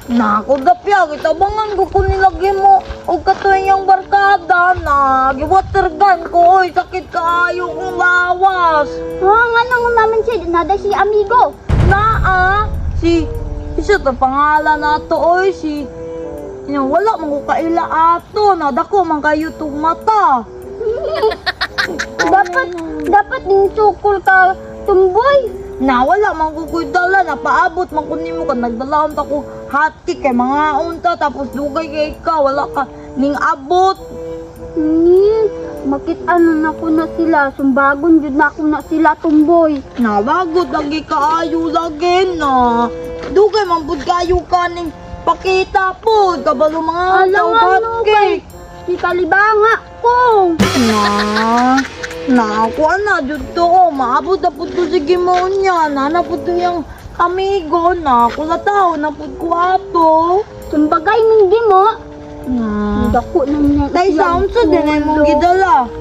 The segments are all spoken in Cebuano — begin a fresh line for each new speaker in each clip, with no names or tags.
Nako dapya, gitabangan ko kung nilagay mo og katoy niyang barkada na giwater gun ko oy, sakit kaayo kong lawas.
Ha, nga nang umaman siya, nada si amigo.
Naa si isa to pangalan nato oy si Nya, wala man ko kaila ato na dako man kayo tug mata.
Dapat, dapat din sukol ka, tumboy.
Na wala man ko ko'y dala na paabot man ko nimo kan nagdalaon ta ko hotcake kay mga unta tapos dugay kay ka wala ka ning abot.
Makit-ano na ko na sila, sumbagon jud na ako na sila, tumboy.
Nabagot lagi kaayo lagi na. Dugay man pud kayo kaning pakita po kabalo mga
Alam
tao
nga, no,
hotcake.
Si kalibanga ko.
Na, na ako na jud to oh, maabot na pud ko sa Gimoon niya. Na na pud to yung amigo na kulataw na pud ko ato.
Sumbagay ning mo.
Na.
Dako na niya.
Dahil sa unsa din ay mong gidala.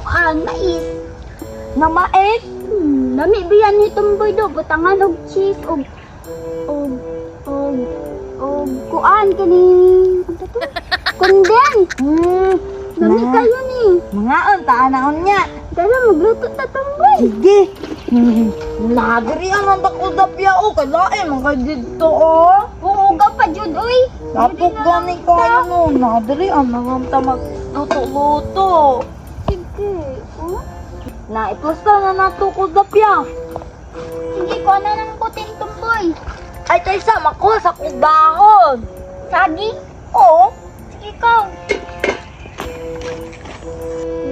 Ah, mais.
Na mais?
Lami biyan ni tumboy do, butangan og cheese og og og og kuan kani ano to? Condensed. Lami
Na.
kayo ni.
Mga unta na unya.
Dala magluto ta, tumboy.
Sige. Nagri ang takudapya o kay lain man kay didto oh.
Oo ka pa jud oy.
Tapok gani kayo no. Nadiri ang mga ta magluto-luto.
Sige. Oh.
Na iplasta na nato kudapya.
Sige ko na ng puting tumboy.
Ay taysa makuha sa kudahon.
Saging.
Oo.
Sige ikaw.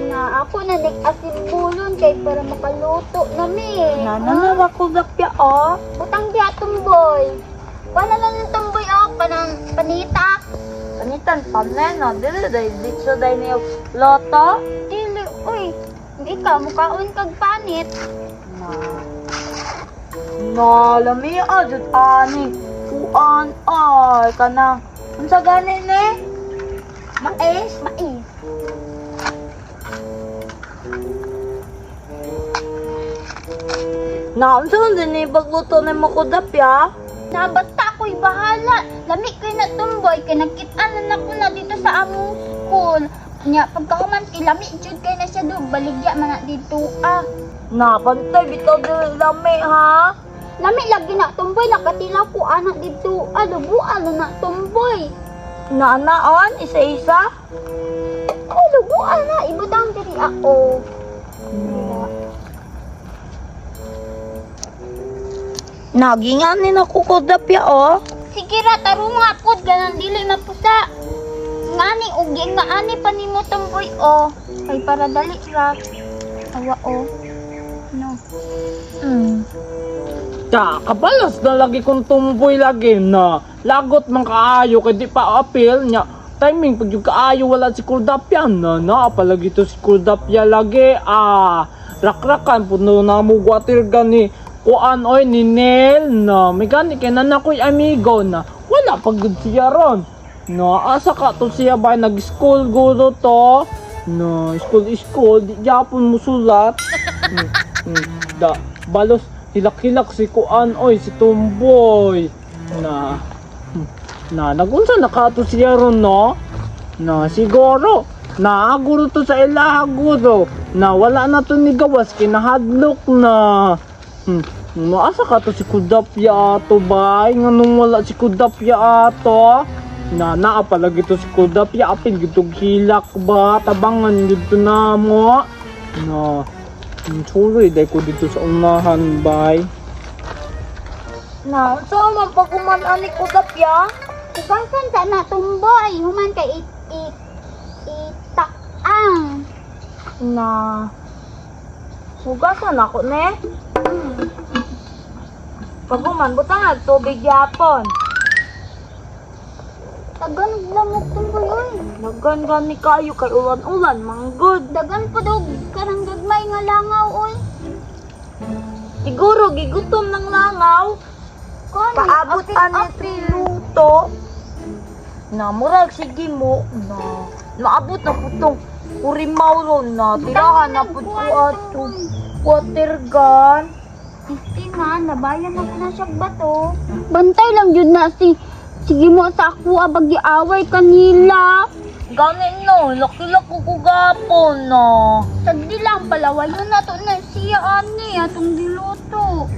Na ako na nag-asimbulon kay para makaluto na mi.
Na na na kudapya oh.
Butang diya tumboy. Wala lang ng tumboy oh, kanang panita.
Panitan paneno dili day ditso day niyo loto.
Dili, uy. Ikaw, mukaon kag panit.
Na. Na lami jud ani. Kuan ay kana. Unsa gani ni? Mais?
Mais.
Na unsa man din ni pagluto nimo kudapya?
Na basta ako'y bahala. Lami kay na tumboy kay nagkit-an na nako na dito sa among school. Nya pagkahuman kay lami jud kay na siya do baligya man na dito ah.
Na pantay bitaw dili lami ha.
Lami lagi na tumboy nakatilaw ko anak dito ah lubuan na na tumboy.
Na naon isa-isa.
Oh, lubuan na ibutang diri ako.
Nagingan ni nako kudapya oh.
Sige ra tarunga pod ganan dili mapusa. Ngani og nga ani pa nimo tumboy oh. Kay para dali ra. Awa oh. No.
Ta, kabalas na lagi kong tumboy lagi na. Lagot man kaayo kay di pa apil nya. Timing pag yung kaayo wala si Kuldapya na na palagi to si Kuldapya lagi ah rakrakan puno na mo water gani kuan oy ni Nel na may gani kay na ko'y amigo na wala pag gud siya ron na asa ka to siya ba nag school guro to na school school di japon mo sulat da balos hilak-hilak si kuan oy si Tumboy na na nagunsa na ka to siya ron no na siguro na aguro to sa ilaha guro na wala na to ni gawas kinahadlok na maasa ka to si Kudapya ato bay nganong wala si Kudapya ato na naa palagi to si Kudapya apil gitog hilak ba tabangan gid to namo na sorry dahil ko dito sa unahan bay.
Na unsa man pagkuman ani kudapya?
Hugasan sa na tumboy human kay it it itakang.
Na hugasan ako ne. Pagkuman butang ag tubig gyapon.
Tagan og lamok tumboy oy.
Dagan gani kayo kay ulan-ulan manggod.
Dagan pud og kanang gagmay nga langaw oy.
Siguro gigutom ng langaw.
Kon
Paabot ani luto. Na murag sige mo na naabot na putong kurimaw ron na tirahan na pud ko ato water gun.
Isti nga, nabayan na ko na siya bato. Bantay lang jud na si Sige mo sa ako abag giaway kanila.
Gani no, laki-laki ko gapon no.
Sagdi lang palawayon na to na siya ani atong giluto.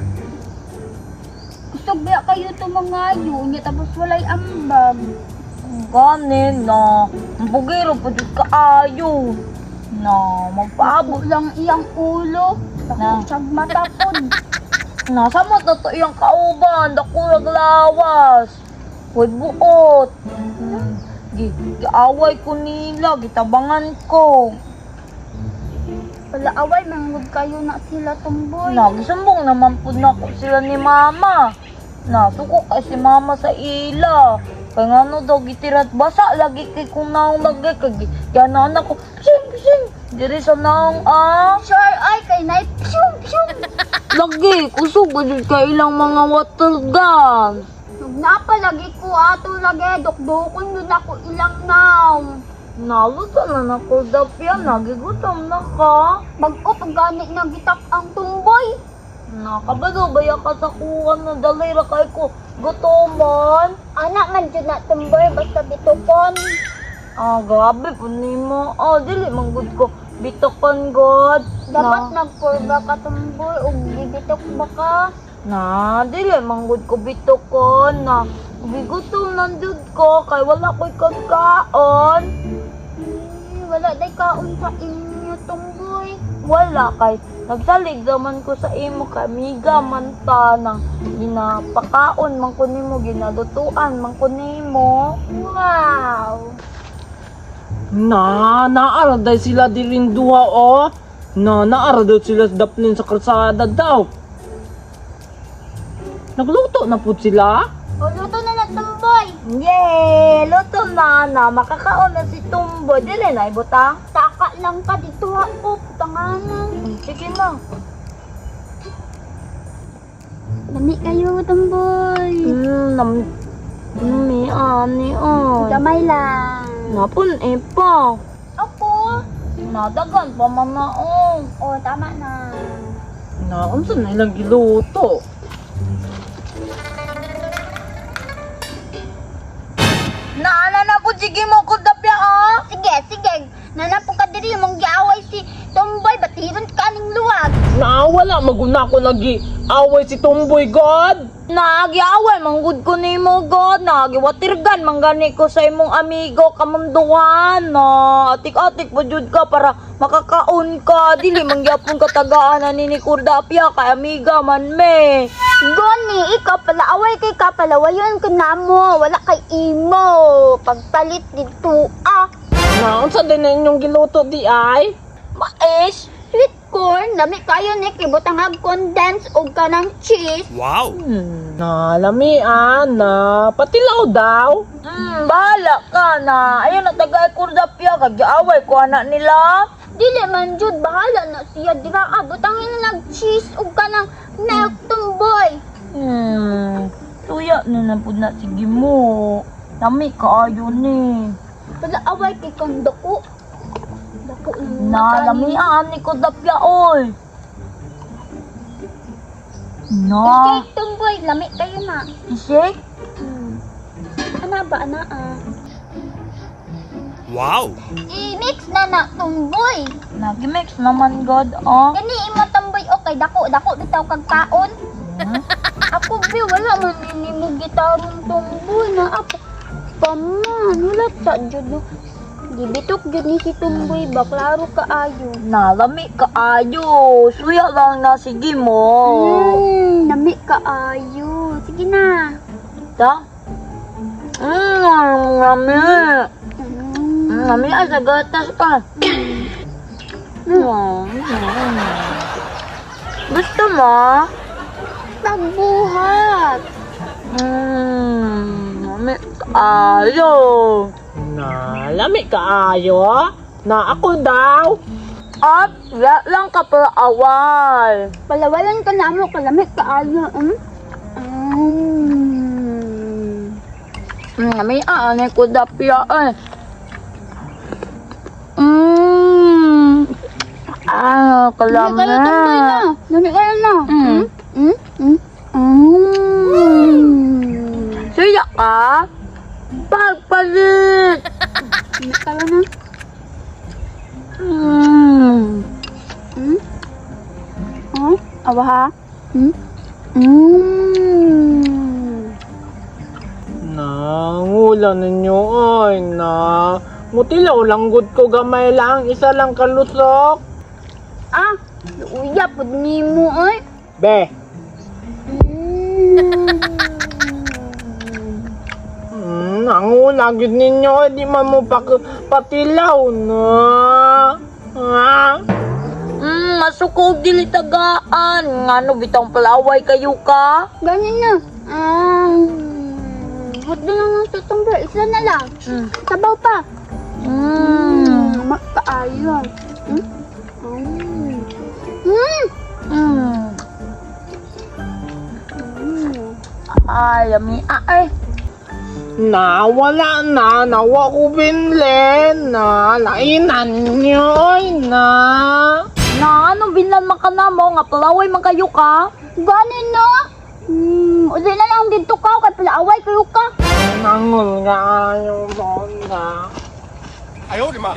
Gusto ba kayo tumangayo niya tapos walay ambag.
Gani no, ang bugiro pa jud kaayo. No, magpaabot.
Abo lang iyang ulo.
Na.
Tapos siyang mata pod.
Nasa mo to iyang kauban, dako lawas. Hoy buot. Giaway ko nila, gitabangan ko.
Wala away manggod kayo na sila, Tumboy.
Nagisumbong naman po na ko sila ni mama. Nasuko kay si mama sa ila. Kaya nga no daw gitirat basa lagi kay kung naong lagi kay ganan ako. Sing sing diri sa naong ah.
Sure ay kay nay piyum piyum.
Lagi kusog jud kay ilang mga water gun.
Nagnapalagi ko ato lagi dukdukon yun ako ilang naw.
Naluto na nako dapya, nagigutom na ka.
Bag-o pag gani na gitak ang tumboy.
Nakabalo ba ya ka sa kuha na dalay ra kay ko gutomon?
Anak man jud na, Tumboy, basta bitokon.
Ah, grabe po nimo. Ah, dili man gud ko bitokon god.
Dapat
na,
nagpurba ka, Tumboy, ug gibitok ba ka?
Na dili man gud ko bitokon na. Gigutom nan jud ko kay wala ko'y kagkaon.
Eh, wala day kaon sa inyo, Tumboy.
Wala kay nagsalig naman ko sa imo kay amiga man ta nang ginapakaon man ko nimo ginalutuan man ko nimo.
Wow.
Na, naara day sila diring duha oh. Na, naara daw sila sa daplin sa kalsada daw. Nagluto na po sila.
O luto na na, Tumboy.
Yay! Luto na na makakaon na si Tumboy. Dili na ibutang.
Taka lang ka dito ako, putanganan.
Sige na.
Lami kayo, Tumboy.
Nam mi ani oy.
Gamay lang.
Napun eh pa.
Ako.
Nadagan pa man na oh.
O, tama na.
Na, unsa na ilang giluto?
Naana na po sige mo ko dapya ah.
Sige, sige. Nanapo ka diri mong giaway si Tumboy, batiron ka ning luwag.
Na, wala maguna ko lagi. Away si Tumboy God.
Nagiaway manggud ko nimo god, nagiwatirgan man gani ko sa imong amigo kamunduhan na atik-atik pa jud ka para makakaon ka dili man gyapon ka tagaan ani ni Kurdapia kay amiga man me.
Goni, ikaw pala away kay ka pala wayon ka namo, wala kay imo. Pagpalit dito ah.
Na, unsa din na inyong giluto di ay?
Mais.
Sweet corn, lami kayo ni kay butangag condense og kanang cheese.
Na, lami ah, na, patilaw daw.
Bahala ka na. Ayun na taga Kurdapia kay giaway ko anak nila.
Dili man jud bahala na siya dira ah, butangin na nag cheese og kanang milk, Tumboy.
Tuya na na pud na sige mo. Lami kaayo ni.
Pala away kay kang dako. Dako ng
Na
mata
lami
ni.
ah ni Kurdapia oy. Na.
Okay, Tumboy, lami kayo na.
Isik?
Ana ba, ana ah.
Wow!
I-mix na na, Tumboy.
Nag-mix naman god ah.
Kani imo, Tumboy, okay, dako, dako bitaw kag kaon. Ako bi wala man ni mo gitarong, Tumboy, na ako. Paman, wala ta jud no. Gibitok jud ni si Tumboy ba, klaro kaayo.
Na lami kaayo. Suya lang na sige mo.
Lami kaayo. Sige na.
Ta? Lami. Lami ay sa gatas ka. Gusto mo?
Pagbuhat.
Lami kaayo.
Na, lami kaayo ah. Na, ako daw.
At, wala lang ka pala awal.
Palawalan ka na mo, kalami kaayo.
May aanay ko dapya eh. Ah,
Lami
kalami.
kayo, Tumboy na. Lami kayo na.
Mm.
Mm.
Suya ka? Pagpalit!
Kaya na. Oh, awa ha? Hmm?
Na, ngula ninyo ay na. Mutilaw lang gud ko gamay lang, isa lang kalusok.
Ah, luya pud nimo oy.
Be. Ang gud ninyo ay di man mo patilaw na. Ah.
Masuko og dili tagaan. Ngano bitang palaway kayo ka?
Ganyan na. Ah. Hot na lang ang tutumber. Isa na lang. Sabaw pa. Makaayo.
Ay, lami. Ah, ay.
Na, wala na. Nawa ko binlen na. Lainan ninyo ay na.
Na, anong binlan man ka na mo? Nga palaway man kayo ka?
Ganin na. Uli na lang dito ka. Kay palaaway kayo ka.
Nangol nga ayo mo na.
哎呦我的妈！